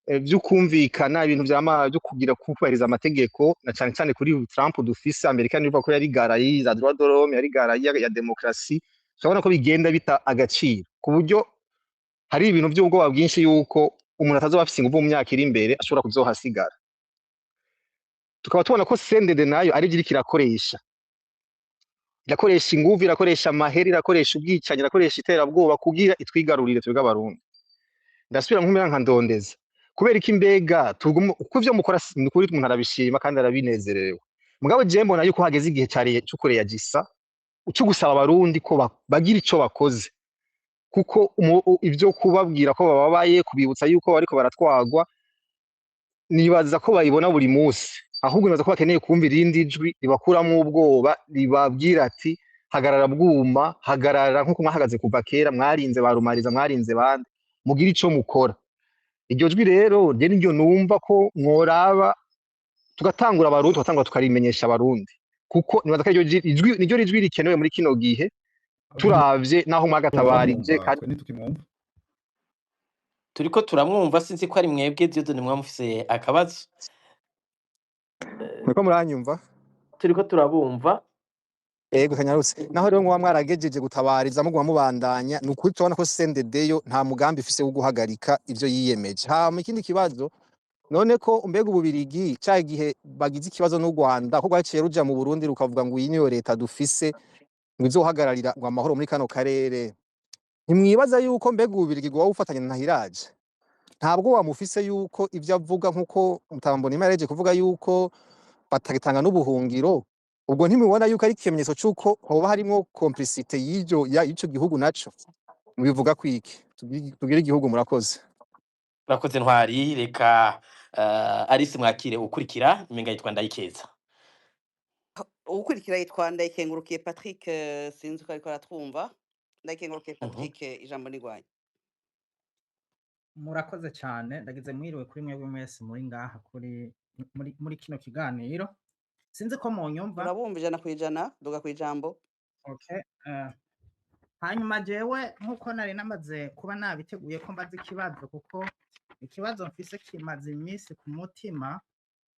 vy'ukumvikana, ibintu vyo kugira kubahiriza amategeko, na cane cane kuri Trump dufise Amerika nivuga ko yari garayi za droit de l'homme, yari garayi ya demokrasi. Turabona ko bigenda bita agaciro ku buryo hari ibintu vy'ubwoba bwinshi yuko umuntu atazoba afise inguvu mu myaka iri imbere ashobora kuzohasigara. Tukaba tubona ko CNDD nayo ari ivyo iriko irakoresha, irakoresha inguvu, irakoresha amahera, irakoresha ubwicanyi, irakoresha iterabwoba kugira itwigarurire twebwe Abarundi. Ndasubira nkumira nka ndondeza kubera iki mbega tuguma uko ivyo mukora ni ukuri umuntu arabishima kandi arabinezerewe, mugabo jewe mbona yuko hageze igihe cari co kureyagisa, co gusaba Abarundi ko bagira ico bakoze, kuko ivyo kubabwira ko bababaye, kubibutsa yuko bariko baratwagwa, nibaza ko bayibona buri munsi. Ahubwo nibaza ko bakeneye kumva irindi jwi ribakuramwo ubwoba, ribabwira ati Hagarara bwuma, hagarara nkuko mwahagaze kuva kera, mwarinze barumariza, mwarinze bande, mugira ico mukora. Iryo jwi rero je niryo numva ko mworaba, tugatangura abarundi, tugatangura tukarimenyesha abarundi, kuko nibaza ko iryo ijwi niryo rijwi rikenewe muri kino gihe, turavye naho mwagatabarije. Turamwumva Kandi twe ntitukimwumva. Turiko turamwumva, sinzi ko ari mwebwe Dieudonné mwamufise akabazo. Muriko muranyumva? Turiko turabumva. Ego, kanyarutse. Naho rero mwoba mwaragejeje gutabariza, muguma mubandanya, ni ukuri tubona ko CNDD yo nta mugambi ifise wo guhagarika ivyo yiyemeje. Hama ikindi kibazo, none ko mbega ububirigi ca gihe bagize ikibazo n'u Rwanda, ko rwaciye ruja mu Burundi rukavuga ngo iyi niyo leta dufise, ngo izohagararira ngo amahoro muri kano karere, ntimwibaza yuko mbega ububirigi bwoba bufatanya na Ntahiraje? Ntabwo wamufise yuko ivyo avuga, nkuko Mutambonima yareje kuvuga yuko batagitanga n'ubuhungiro, ubwo ntimubona yuko ari ikimenyetso c'uko hoba harimwo complicité y'ivyo y'ico gihugu naco? Mubivuga kwiki? Tugire igihugu. Murakoze. Urakoze Ntwari. Reka Alice mwakire ukurikira, imenga yitwa Ndayikeza. Ukurikira yitwa Ndayikengurukiye Patrick, sinzi ko ariko aratwumva. Ndayikengurukiye Patrick, ijambo ni rwanyu. Murakoze cyane. Ndagize mwiriwe kuri mwebwe mwese muri ngaha kuri muri kino kiganiro. Sinzi ko munyumva. Urabumva 100%, duga ku ijambo. Okay. Hanyuma jewe nkuko nari namaze kuba nabiteguye ko mbaza ikibazo, kuko ikibazo mfise kimaze iminsi ku mutima,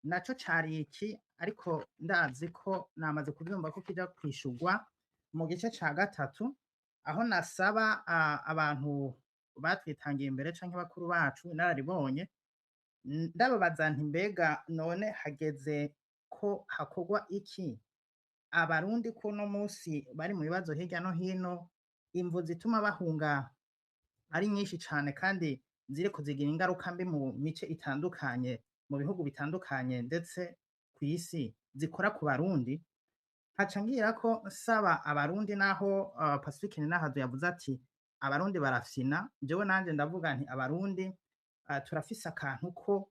naco cari iki, ariko ndazi ko namaze kuvyumva ko kija kwishurwa mu gice ca gatatu, aho nasaba abantu batwitangiye imbere canke bakuru bacu inararibonye, ndababaza nti: mbega none hageze ko hakorwa iki? Abarundi kuno munsi bari mu bibazo hirya no hino, imvo zituma bahunga ari nyinshi cane kandi ziriko zigira ingaruka mbi mu mice itandukanye, mu bihugu bitandukanye, ndetse kw'isi zikora ku Barundi. Nkaca ngira ko nsaba abarundi, naho Pacifique Ninahazo yavuze ati abarundi barafyina, jewe nanje ndavuga nti abarundi turafise akantu ko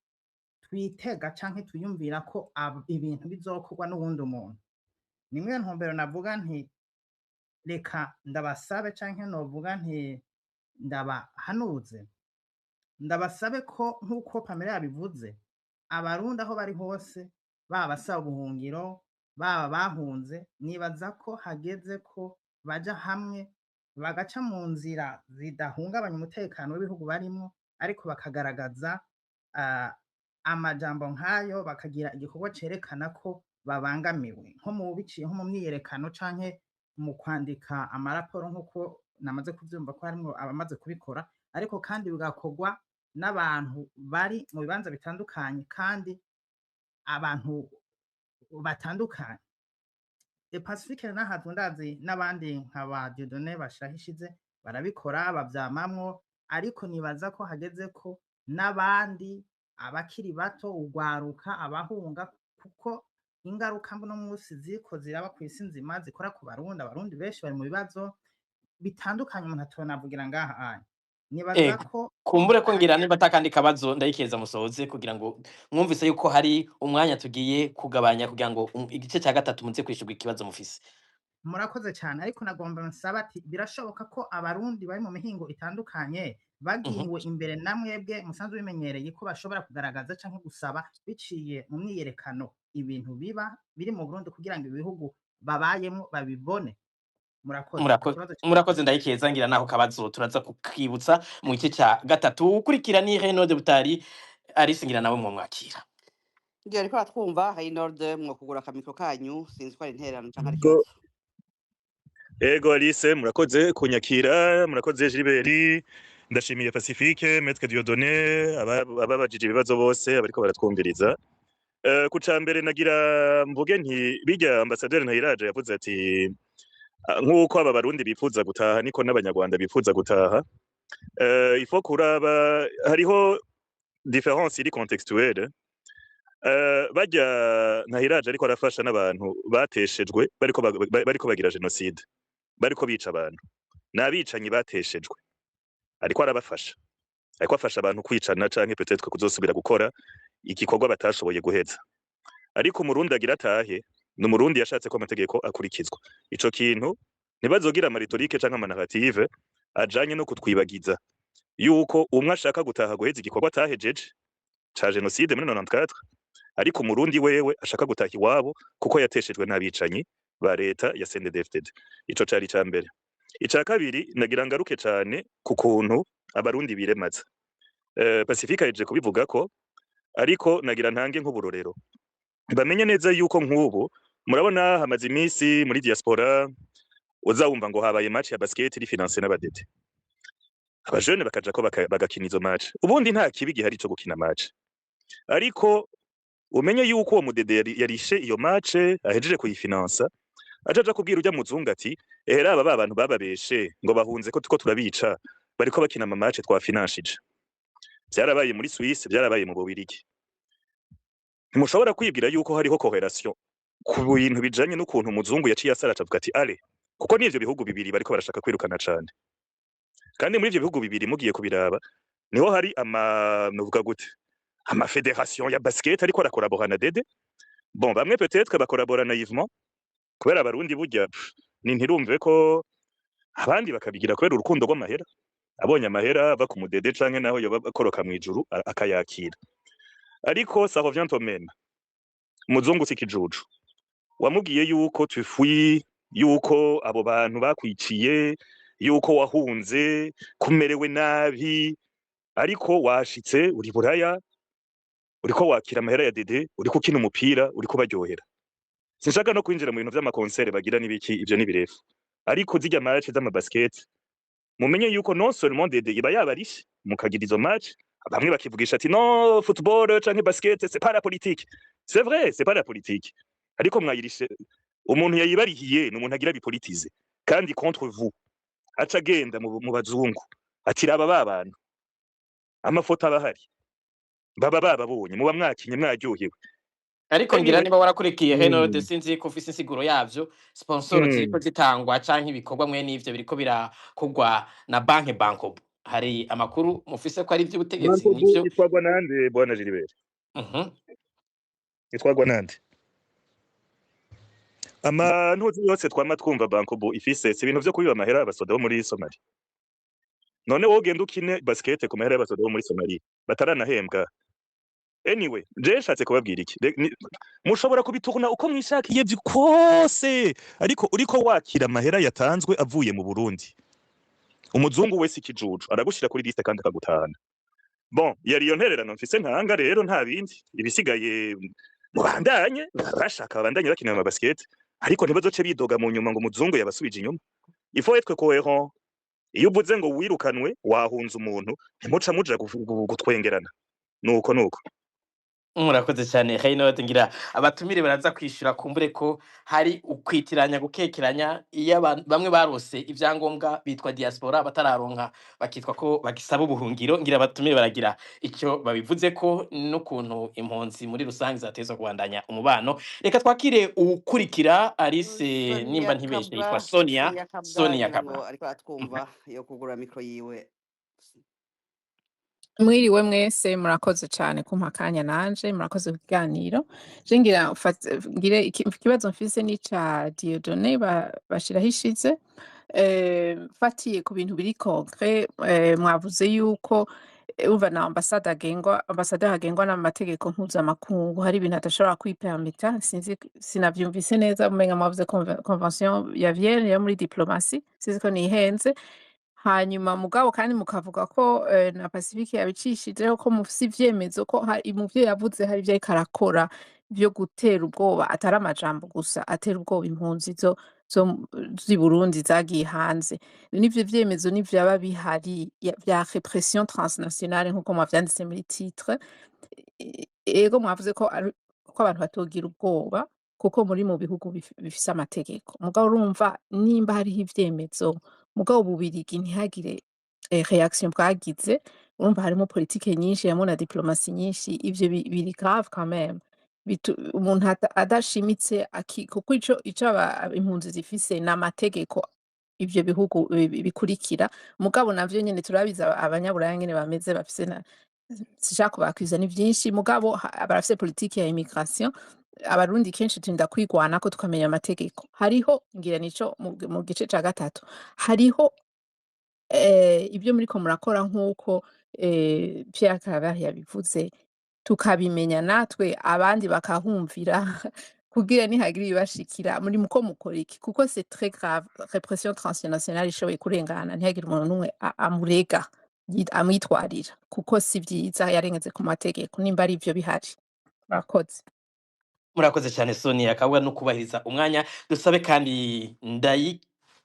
twitega canke twiyumvira ko ibintu bizokorwa n'uwundi muntu. Nimwe ntumbero navuga nti reka ndabasabe, canke novuga nti ndabahanuze, ndabasabe ko nk'uko Pamela yabivuze, abarundi aho bari hose, baba basaba ubuhungiro, baba bahunze, nibaza ko hageze ko baja hamwe, bagaca mu nzira zidahungabanya umutekano w'ibihugu barimwo, ariko bakagaragaza amajambo nk'ayo, bakagira igikorwa cerekana ko babangamiwe, nko mu biciye nko mu myiyerekano canke mu kwandika amaraporo, nk'uko namaze kuvyumva ko harimwo abamaze kubikora, ariko kandi bigakorwa n'abantu bari mu bibanza bitandukanye kandi abantu batandukanye. Pacifique Nahazwe ndazi n'abandi nka ba Dieudonné Bashirahishize barabikora, bavyamamwo, ariko nibaza ko hageze ko n'abandi abakiri bato, ugwaruka, abahunga, kuko ingaruka mbi uno munsi ziriko ziraba kw'isi nzima zikora ku Barundi. Abarundi benshi bari mu bibazo bitandukanye umuntu atonavugira ngaha anya. Nibaza Ego. ko Kumbure ko ngira niba atakandi kabazo, Ndayikeza, musoze, kugira ngo mwumvise yuko hari umwanya tugiye kugabanya kugira ngo igice cya gatatu muze kwishurwa ikibazo mufise. Murakoze cyane, ariko nagomba nsaba ati birashoboka ko abarundi bari mu mihingo itandukanye bagiwe imbere na mwebwe musanzwe bimenyereye ko bashobora kugaragaza canke gusaba biciye mu myiyerekano ibintu biba biri mu Burundi, kugira ngo ibihugu babayemo babibone. Murakoze. Ikibazo cya Murakoze Ndayikeza, ngira naho kabazo turaza kukibutsa mu gice cya gatatu. Ukurikira ni Renaud Butari. Alice, ngira nawe mwamwakira. Ngiye ariko aratwumva Reynold, mwokugura akamicro kanyu, sinzi ko ari intererano canke ari Ego, ikibazo. Ego Alice, murakoze kunyakira, murakoze Gilbert, ndashimiye Pacifique, Maître Dieudonné, ababajije ibibazo bose, abariko baratwumviriza. Ku ca mbere nagira mvuge nti bijya ambassadeur Ntahiraje yavuze ati nk'uko aba Barundi bifuza gutaha niko n'Abanyarwanda bifuza gutaha. Il faut kuraba hariho différence iri contextuelle. Barya Ntahiraje ariko arafasha n'abantu bateshejwe bariko bagira génocide, bariko bica abantu, n'abicanyi bateshejwe, ariko arabafasha, ariko afasha abantu kwicana canke peut-être kuzosubira gukora igikorwa batashoboye guheza. Ariko umurundi agira atahe ni umurundi yashatse ko amategeko akurikizwa. Ico kintu Ntibazogira ama rhétorique canke ama narrative ajanye no kutwibagiza yuko umwe ashaka gutaha guheza igikorwa atahejeje ca génocide muri 94, ariko Umurundi wewe ashaka gutaha iwabo kuko yateshejwe n'abicanyi ba leta ya CNDD-FDD. Ico cari ica mbere. Ica kabiri, nagira ngaruke cane ku kuntu Abarundi biremaza. Pacifique ahejeje kubivuga ko, ariko nagira ntange nk'uburorero, bamenye neza yuko nk'ubu murabona hamaze iminsi muri diaspora uzawumva ngo habaye match ya basket iri financé n'abadede, abajene bakajako bagakina izo match. Ubundi nta kibi gihari co gukina match, ariko umenye yuko uwo mudede yarishe iyo match, ahejeje kuyifinansa, aca aja kubwira urya muzungu ati: "Ehera aba ba bantu bababeshe ngo bahunze ko tuko turabica, bariko bakina ama match twafinanshije." Vyarabaye muri Suisse, vyarabaye mu Bubirigi. Ntimushobora kwibwira yuko hariho corrélation ku bintu bijanye n'ukuntu umuzungu yaciye asara acavuga ati: "Ale," kuko n'ivyo bihugu bibiri bariko barashaka kwirukana cane. Kandi muri ivyo bihugu bibiri, mugiye kubiraba, niho hari ama, novuga gute, ama fédération ya basket ariko arakorabora na Dede. Bon, bamwe peut-être bakorabora naïvement kubera Abarundi burya ni ntirumve ko, abandi bakabigira kubera urukundo rw'amahera, abonye amahera ava ku mudede canke naho yoba akoroka mw'ijuru akayakira. Ariko ça revient au même, umuzungu si ikijuju. Wamubwiye yuko tu fuis, yuko abo bantu bakwiciye, yuko wahunze, kumerewe nabi, ariko washitse uri Buraya, uriko wakira amahera ya Dede, uriko ukina umupira, uriko ubaryohera. Sinshaka no kwinjira mu bintu vy'ama concert bagira n'ibiki, ivyo ni birefu. Ariko zirya match z'ama basket, mumenye yuko non seulement Dede iba yabarishe mukagira izo match, bamwe bakivugisha ati: "Non, football canke basket, c'est pas la politique." C'est vrai, c'est pas la politique, ariko mwayirishe. Umuntu yayibarihiye ni umuntu agira bipolitize kandi contre vous, aca agenda mu bazungu ati: "Raba ba bantu." Amafoto aba ahari, baba bababonye, muba mwakinye, mwaryohewe. Ariko ngira Anyway. niba warakurikiye Henode, sinzi ko ufise insiguro yavyo, sponsor ziriko zitangwa canke ibikorwa mwe n'ivyo biriko birakorwa na banke Bancobu, hari amakuru mufise ko ari ivy'ubutegetsi? Bancobu Nivyo. itwarwa nande, bwana Gilbert? Itwarwa nande? Ama ntuzi yose twama twumva Bancobu ifise, si ibintu vyo kubiba amahera abasoda bo muri Somalia? None wowe ugenda ukine basket ku mahera y'abasoda bo muri Somalia bataranahembwa? Anyway, je nshatse kubabwira iki? Mushobora kubituruna uko mwishakiye kose, ariko uriko wakira amahera yatanzwe avuye mu Burundi, umuzungu wese ikijuju aragushira kuri liste kandi akagutahana. Bon, yari iyo ntererano mfise ntanga rero, nta bindi. Ibisigaye mubandanye bashaka, babandanye bakina ama basket, ariko ntibazoce bidoga mu nyuma ngo umuzungu yabasubije inyuma. Il faut être cohérent. Iyo uvuze ngo wirukanwe, wahunze umuntu, ntimuca muja gutwengerana. Nuko nuko. Murakoze cyane, Reynold. Ngira abatumire baraza kwishura, kumbure ko hari ukwitiranya, gukekeranya, iyo abantu bamwe barose ibyangombwa bitwa diaspora, batararonka bakitwa ko bagisaba ubuhungiro. Ngira abatumire baragira icyo babivuze ko n'ukuntu impunzi muri rusange zatezwa kubandanya umubano. Reka twakire uwukurikira, Alice, Sonia nimba ntibeshe yitwa Kabra. Sonia. Sonia Kabra. Sonia Ngira ngo Kabra. ariko aratwumva, yo kugura micro yiwe. Mwiriwe mwese, murakoze cyane kumpa akanya nanje, murakoze ku kiganiro. Je ngira ngire ikibazo mfise ni ca Dieudonné bashiraho ishize. Mfatiye ku bintu biri concret, mwavuze yuko umva na ambasade agengwa, ambassadeur agengwa n'amategeko mpuzamakungu, hari ibintu adashobora kwipermita. Sinzi, sinavyumvise neza, umenga mwavuze convention ya Vienne yo muri diplomatie, sinzi ko nihenze. Hanyuma mugabo kandi mukavuga ko na Pacifique yabicishijeho ko mufise ivyemezo ko hari mu vyo yavuze hari ivyo ariko arakora vyo gutera ubwoba, atari amajambo gusa, atera ubwoba impunzi zo z'i Burundi zagiye hanze. N'ivyo vyemezo nivyaba bihari vya répression transnationale nkuko mwavyanditse muri titre, ego mwavuze ko ari ko abantu batogira ubwoba kuko muri mu bihugu bifise amategeko. Mugabo urumva nimba hariho ivyemezo, mugabo Ububirigi ntihagire réaction bwagize, urumva harimo politike nyinshi, harimo na diplomatie nyinshi, ivyo biri grave quand même. Umuntu adashimitse kuko ico impunzi zifise ni amategeko ivyo bihugu bikurikira. Mugabo navyo nyene turabizi, abanyaburaya ngene bameze, bafise na, sinshaka kubakwiza, ni vyinshi, mugabo barafise politike ya immigration. Abarundi kenshi turinda kwigwanako tukamenya amategeko. Hariho ngira nico mu gice ca gatatu hariho ibyo muriko murakora nk'uko Pierre Claver yabivuze, tukabimenya natwe abandi bakahumvira kugira nihagira ibibashikira muri muko mukora iki, kuko c'est très grave. Répression transnationale ishoboye kurengana ntihagire umuntu n'umwe amurega amwitwarira, kuko si vyiza, yarengeze ku mategeko nimba ari ivyo bihari. Murakoze. Murakoze cyane Sonia Kabwa no kubahiriza umwanya. Dusabe kandi ndayi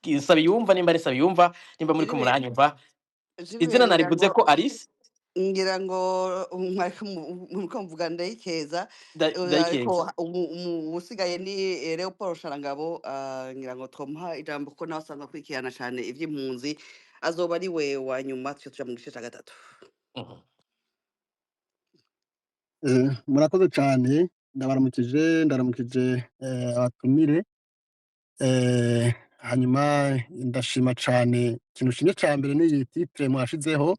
Nsabiyumva, nimba ari Nsabiyumva, nimba muri ko Gilbert, muranyumva izina Gilbert, ngira narivuze ngo ko Alice ngira ngo mwariko muvuga Ndayikeza, ariko Ndayikeza. Usigaye ni Leopold Sharangabo. Ngira ngo twomuha ijambo kuko nawe asanzwe akurikirana cyane ivy'impunzi, azoba ari we wa nyuma tuce tuja mu gice ca gatatu. Murakoze cyane, ndabaramukije, ndaramukije abatumire. Hanyuma ndashima cyane ikintu kimwe cya mbere ni iyi titre mwashizeho,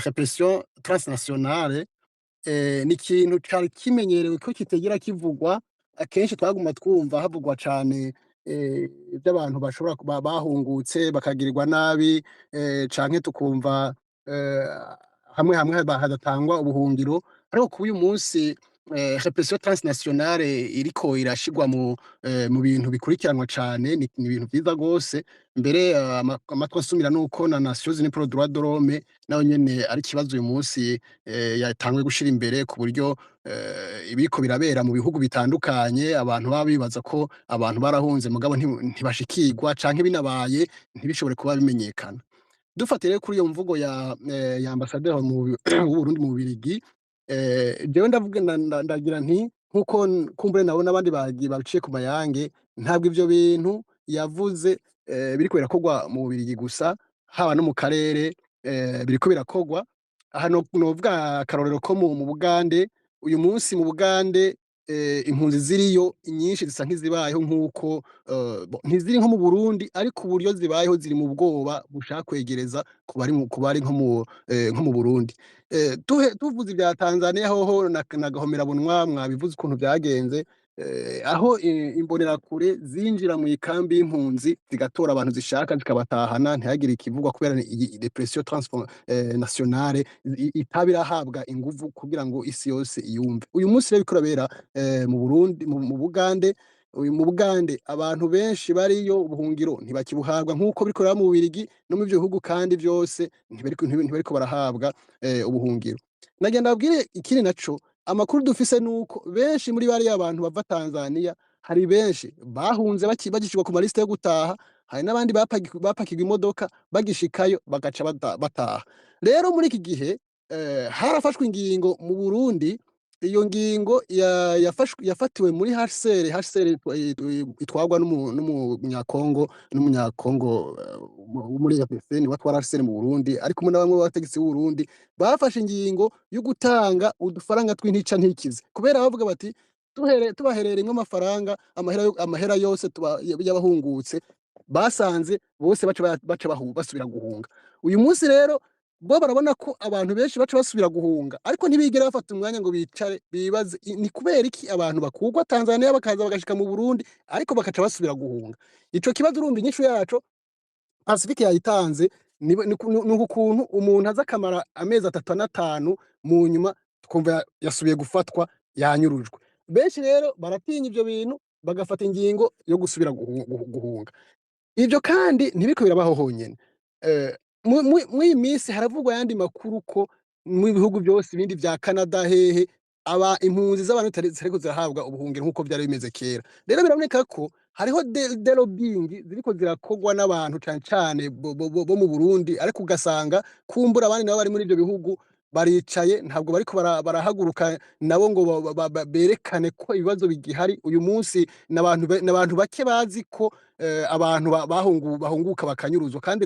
répression transnationale. Ni ikintu cari kimenyerewe ko kitegera kivugwa akenshi, twaguma twumva havugwa cane ivy'abantu bashobora kuba bahungutse bakagirirwa nabi, canke tukumva hamwe hamwe hadatangwa ubuhungiro. Ariko kuba uyu munsi répression transnationale iriko irashigwa mu bintu bikurikiranwa cane ni ibintu vyiza gose. Mbere amatwi asumira nuko na Nations Unies pour les droits de l'homme nayo nyene ari ikibazo uyu munsi yatanguye gushira imbere, ku buryo ibiriko birabera mu bihugu bitandukanye abantu baba bibaza ko abantu barahunze mugabo ntibashikirwa canke binabaye ntibishobore kuba bimenyekana. Dufatiye rero kuri iyo mvugo ya ambassadeur w'Uburundi mu Bubirigi, jewe ndavuga ndagira nti nkuko kumbure nabo n'abandi bagiye baciye ku mayange, ntabwo ivyo bintu yavuze biriko birakorwa mu Bubirigi gusa, haba no mu karere biriko birakorwa. Aha novuga akarorero ko mu Bugande. Uyu munsi mu Bugande impunzi ziriyo nyinshi zisa nk'izibayeho nk'uko ntiziri nko mu Burundi, ariko uburyo zibayeho ziri mu bwoba bushaka kwegereza ku bari nko mu Burundi. Tuvuze ibya Tanzania hoho na gahomerabunwa, mwabivuze ukuntu byagenze, aho imbonerakure zinjira mu ikambi y'impunzi zigatora abantu zishaka zikabatahana, ntihagire ikivugwa, kubera iyi répression nationale itaba irahabwa inguvu kugira ngo isi yose iyumve. Uyu munsi rero biriko birabera mu Burundi, mu Bugande. Uyu mu Bugande abantu benshi bariyo ubuhungiro ntibakibuhabwa nk'uko biriko biraba mu Bubirigi no mu ivyo bihugu, kandi vyose ntibariko barahabwa ubuhungiro. Nagenda babwire ikindi naco, amakuru dufise nuko benshi muri bariya abantu bava Tanzania, hari benshi bahunze bagishirwa ku maliste yo gutaha, hari n'abandi bapakirwa imodoka bagishikayo bagaca bataha. Rero muri iki gihe harafashwe ingingo mu Burundi. Iyo ngingo yafatiwe muri HCR. HCR itwarwa n'umunyakongo wo muri RDC, niwe atwara HCR mu Burundi, ari kumwe na bamwe b'abategetsi b'u Burundi. Bafashe ingingo yo gutanga udufaranga tw'intica ntikize, kubera bavuga bati tubaherereyemwo amafaranga, amahera yose y'abahungutse, basanze bose baca basubira guhunga. Uyu munsi rero bo barabona ko abantu benshi baca basubira guhunga, ariko ntibigera bafata umwanya ngo bicare bibaze ni kubera iki abantu bakurwa Tanzania bakaza bagashika mu Burundi ariko bakaca basubira guhunga. Ico kibazo urumva inyishu yaco Pacifique yayitanze, ni ukuntu umuntu aza akamara amezi 3 n'5, mu nyuma twumva yasubiye gufatwa yanyurujwe. Benshi rero baratinya ivyo bintu, bagafata ingingo yo gusubira guhunga. Ivyo kandi ntibiriko birabaho honyene. Mw'iyi minsi haravugwa ayandi makuru ko mu bihugu byose ibindi vya Canada hehe aba impunzi z'abantu zitariko zirahabwa ubuhungiro nk'uko vyari bimeze kera. Rero biraboneka ko hariho des lobbying ziriko zirakorwa n'abantu cane cane bo mu Burundi, ariko ugasanga kumbura abandi nabo bari muri ivyo bihugu baricaye, ntabwo bariko barahaguruka nabo ngo berekane ko ibibazo bigihari. Uyu munsi n'abantu bake bazi ko abantu bahunguka bakanyuruzwa, kandi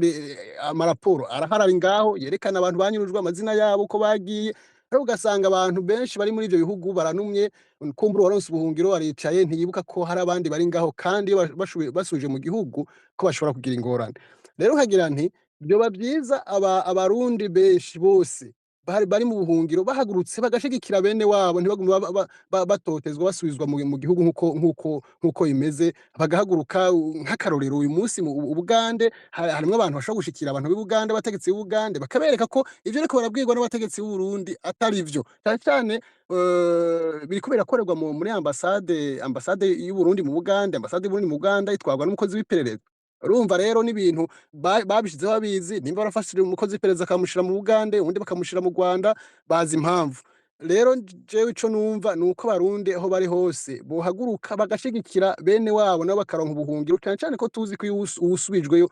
amaraporo arahari ari ngaho yerekana abantu banyurujwe, amazina yabo, uko bagiye. Ariko ugasanga abantu benshi bari muri ivyo bihugu baranumye, kumbura uwaronse ubuhungiro aricaye ntiyibuka ko hari abandi bari ngaho, kandi iyo basubije mu gihugu ko bashobora kugira ingorane. Rero nkagira nti vyoba vyiza abarundi benshi bose bari mu buhungiro bahagurutse bagashigikira bene wabo, ntibagume batotezwa, basubizwa mu gihugu nkuko bimeze, bagahaguruka. Nk'akarorero, uyu munsi mu Ubugande harimwo abantu bashobora gushikira abantu b'i Bugande, abategetsi b'i Bugande, bakabereka ko ivyo ariko barabwirwa n'abategetsi b'u Burundi atari vyo. Cyane cyane biriko birakorerwa muri ambasade y'u Burundi mu Bugande. Ambasade y'u Burundi mu Buganda itwarwa n'umukozi w'iperereza. Urumva rero n'ibintu babishizeho babizi. Nimba barafashije umukozi w'iperereza akamushira mu Bugande, uwundi bakamushira mu Rwanda, bazi impamvu. Rero jewe ico numva ni uko Abarundi aho bari hose bohaguruka bagashigikira bene wabo, nabo bakaronka ubuhungiro, cane cane ko tuzi ko iyo uwusubijweyo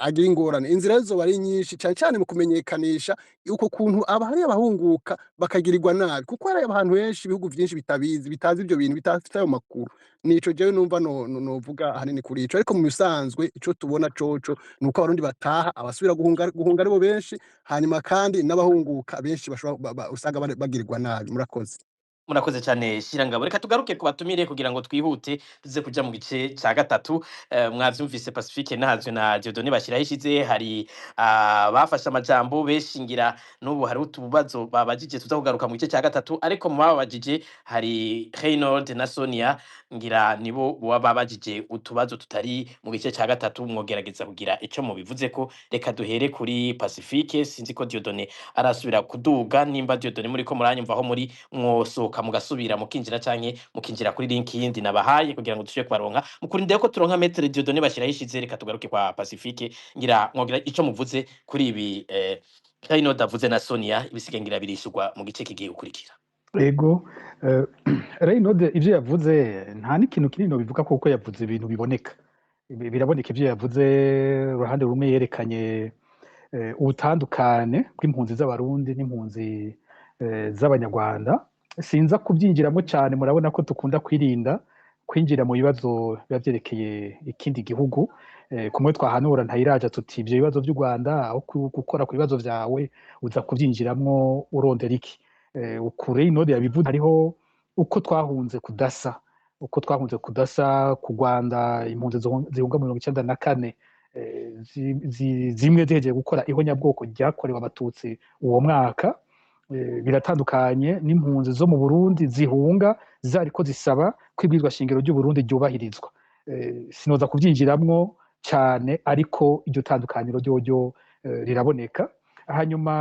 agira ingorane. Inzira zoba ari nyinshi, cane cane mu kumenyekanisha uko kuntu aba hari abahunguka bakagirirwa nabi, kuko hari abantu benshi, ibihugu vyinshi bitabizi, bitazi ivyo bintu, bitafite ayo makuru. Nico jewe numva novuga ahanini kuri ico. Ariko mu bisanzwe ico tubona coco ni uko Abarundi bataha, abasubira guhunga aribo benshi, hanyuma kandi n'abahunguka benshi bashobora usanga bagirirwa nabi. Murakoze. Murakoze cyane, Shirangabo. Reka tugaruke ku batumire kugira ngo twihute tuze kuja mu gice ca gatatu. Mwavyumvise Pacifique Nahazwe na Dieudonné bashyiraho ishize. Hari bafashe amajambo beshingira n'ubu hari utubazo babajije tuza kugaruka mu gice ca gatatu, ariko mu babajije hari Reynold na Sonia, ngira nibo boba babajije utubazo tutari mu gice ca gatatu, mwogerageza kugira ico mubivuze ko. Reka duhere kuri Pacifique. Sinzi ko Dieudonné arasubira kuduga. Nimba Dieudonné muriko muranyumva, aho muri mwosohoka mugasubira mukinjira, canke mukinjira kuri link yindi nabahaye kugira ngo dushobore kubaronka. Mukurindira ko turonka Maître Dieudonné bashyiraho ishize, reka tugaruke kwa Pacifique. Ngira mwogira ico muvuze kuri ibi Reynold avuze na Sonia, ibisigaye ngira birishurwa mu gice kigiye gukurikira. Ego, Reynold ivyo yavuze nta n'ikintu kinini bivuga, kuko yavuze ibintu biboneka. Biraboneka ivyo yavuze. Uruhande rumwe yerekanye ubutandukane bw'impunzi z'Abarundi n'impunzi z'Abanyarwanda. Sinza kubyinjiramo cyane, murabona ko dukunda kwirinda kwinjira mu bibazo biba vyerekeye ikindi gihugu. Kumwe twahanura ntayiraja tuti ivyo bibazo vy'u Rwanda, aho gukora ku bibazo vyawe uza kuvyinjiramwo urondera iki? Ukure Reynold yabivuze, hariho uko twahunze kudasa, uko twahunze kudasa. Ku Rwanda impunzi zihunga mu 94, zimwe zihejeje gukora ihonyabwoko ryakorewe Abatutsi uwo mwaka, biratandukanye n'impunzi zo mu Burundi zihunga zariko zisaba ko ibwirizwa shingiro ry'u Burundi ryubahirizwa. Sinoza kubyinjiramwo cyane, ariko iryo tandukaniro ryoryo riraboneka. Hanyuma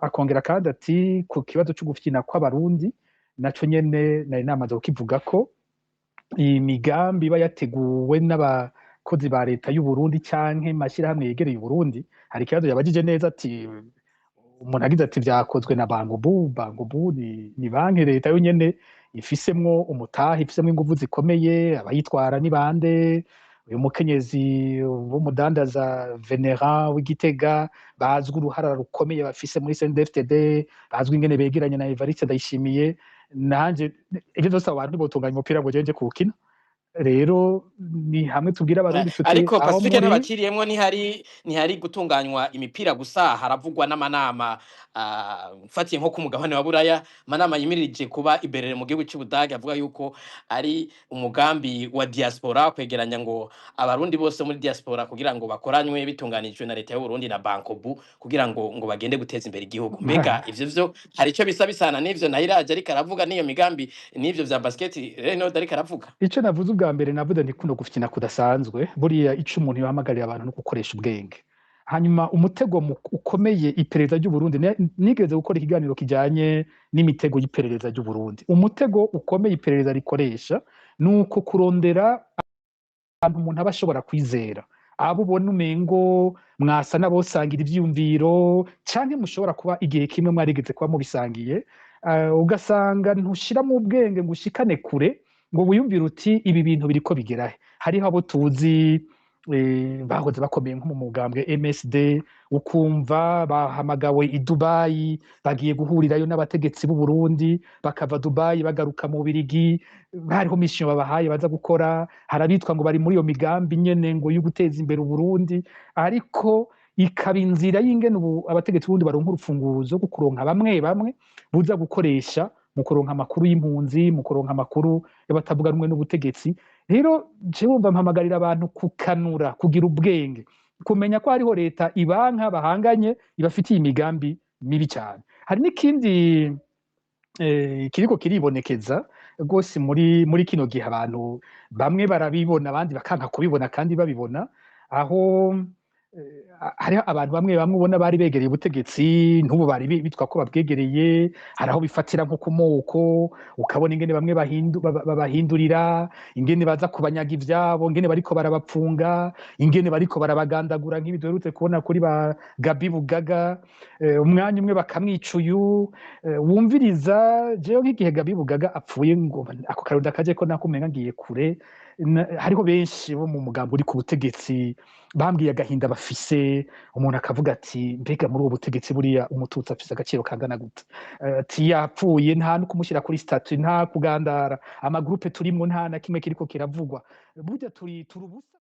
akongera kandi ati ku kibazo cyo gufyina kw'Abarundi, naco nyene nari namaze kukivuga ko iyi migambi iba yateguwe n'abakozi ba leta y'u Burundi canke mashyirahamwe yegereye Uburundi. Hari ikibazo yabajije neza, ati umuntu agize ati vyakozwe na Bancobu. Bancobu ni banki leta yonyene ifisemwo umutahe, ifisemwo inguvu zikomeye. Abayitwara ni bande? Uyu mukenyezi w'umudandaza Venera w'Igitega, bazwi uruhara rukomeye bafise muri CNDD-FDD, bazwi ingene begeranye na Evariste Ndayishimiye. Nanje ivyo vyose, abo bantu ntibotunganya umupira ngo jewe nje kuwukina. Rero ni hamwe tubwira Abarundi tuti Ariko aho Pacifique, muri n'abakiriyemwo, ntihari gutunganywa imipira gusa, haravugwa n'amanama mfatiye nko ku mugabane wa Buraya, amanama yimirije kuba iberere mu gihugu c'Ubudage, avuga yuko ari umugambi wa diaspora, kwegeranya ngo Abarundi bose muri diaspora kugira ngo bakoranywe, bitunganijwe na leta y'u Burundi na Bancobu, kugira ngo bagende guteza imbere igihugu. Mbega ivyo vyo hari ico bisa bisana n'ivyo Nahiraje ariko aravuga, n'iyo migambi, n'ivyo vya basket Reynold ariko aravuga? Ico navuze ubwa mbere, navuze nti kuno gufyina kudasanzwe, buriya ico umuntu yohamagarira abantu no gukoresha ubwenge. Hanyuma umutego ukomeye iperereza ry'u Burundi, nigeze gukora ikiganiro kijanye n'imitego y'iperereza ry'u Burundi. Umutego ukomeye iperereza rikoresha nuko kurondera abantu umuntu aba ashobora kwizera, abo ubona umengo mwasa n'abosangira ivyiyumviro, canke mushobora kuba igihe kimwe mwarigeze kuba mubisangiye, ugasanga ntushiramo ubwenge ngo ushikane kure, ngo wiyumvire uti ibi bintu biriko bigerahe. Hariho abo tuzi bahoze bakomeye nko mu mugambwe MSD, ukumva bahamagawe i Dubai, bagiye guhurirayo n'abategetsi b'u Burundi, bakava Dubai bagaruka mu Birigi, hariho mission babahaye baza gukora. Harabitwa ngo bari muri iyo migambi nyene ngo yo guteza imbere Uburundi, ariko ikaba inzira y'ingene ubu abategetsi b'Uburundi baronka urufunguzo rwo kuronka bamwe bamwe buza gukoresha mu kuronka amakuru y'impunzi, mu kuronka amakuru y'abatavuga rumwe n'ubutegetsi. Rero jewe wumva mpamagarira abantu kukanura, kugira ubwenge, kumenya ko hariho leta ibanka bahanganye ibafitiye imigambi mibi cyane. Hari n'ikindi kiriko kiribonekeza rwose muri kino gihe, abantu bamwe barabibona, abandi bakanka kubibona kandi babibona, aho hariho abantu bamwe bamwe ubona bari begereye ubutegetsi, n'ubu bari bitwa ko babwegereye. Hari aho bifatira nko ku moko, ukabona ingene bamwe babahindurira, ingene baza kubanyaga ivyabo, ingene bariko barabapfunga, ingene bariko barabagandagura, nk'ibi duherutse kubona kuri ba Gabi Bugaga. Umwanya umwe bakamwica uyu, wumviriza jewe nk'igihe Gabi Bugaga apfuye, ngo ako karundi kaje ko nako umenga ngiye kure. Hariho benshi bo mu mugambi uri ku butegetsi bambwiye agahinda bafise. Umuntu akavuga ati: "Mbega muri ubu butegetsi buriya umututsi afise agaciro kangana gute?" Ati: "Yapfuye, nta no kumushyira kuri statut, nta kugandara, ama groupes turimwo nta na kimwe kiriko kiravugwa, burya turi ubusa."